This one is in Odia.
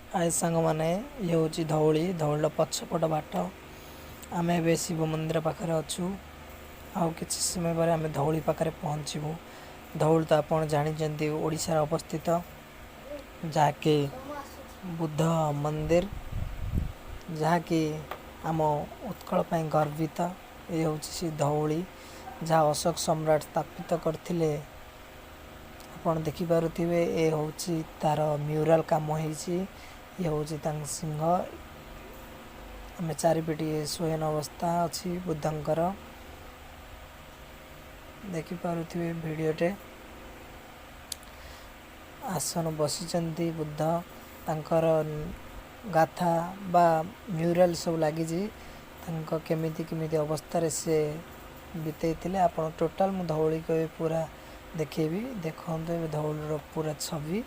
ହାଏ ସାଙ୍ଗମାନେ, ଇଏ ହେଉଛି ଧଉଳି, ଧଉଳିର ପଛପଟ ବାଟ। ଆମେ ଏବେ ଶିବ ମନ୍ଦିର ପାଖରେ ଅଛୁ। ଆଉ କିଛି ସମୟ ପରେ ଆମେ ଧଉଳି ପାଖରେ ପହଞ୍ଚିବୁ। ଧଉଳି ତ ଆପଣ ଜାଣିଛନ୍ତି, ଓଡ଼ିଶାରେ ଅବସ୍ଥିତ, ଯାହାକି ବୁଦ୍ଧ ମନ୍ଦିର, ଯାହାକି ଆମ ଉତ୍କଳ ପାଇଁ ଗର୍ବିତ। ଏ ହେଉଛି ସେ ଧଉଳି, ଯାହା ଅଶୋକ ସମ୍ରାଟ ସ୍ଥାପିତ କରିଥିଲେ। ଆପଣ ଦେଖିପାରୁଥିବେ, ଏ ହେଉଛି ତାର ମ୍ୟୁରାଲ କାମ ହେଇଛି। ଇଏ ହେଉଛି ତାଙ୍କ ସିଂହ। ଆମେ ଚାରିପିଟି ଶୟନ ଅବସ୍ଥା ଅଛି ବୁଦ୍ଧଙ୍କର। ଦେଖିପାରୁଥିବେ ଭିଡ଼ିଓଟେ। ଆସନ ବସିଛନ୍ତି ବୁଦ୍ଧ। ତାଙ୍କର ଗାଥା ବା ମ୍ୟୁରାଲ ସବୁ ଲାଗିଛି। ତାଙ୍କ କେମିତି କେମିତି ଅବସ୍ଥାରେ ସେ ବିତେଇଥିଲେ। ଆପଣ ଟୋଟାଲ ମୁଁ ଧଉଳିକୁ ଏବେ ପୁରା ଦେଖେଇବି। ଦେଖନ୍ତୁ ଏବେ ଧଉଳିର ପୁରା ଛବି।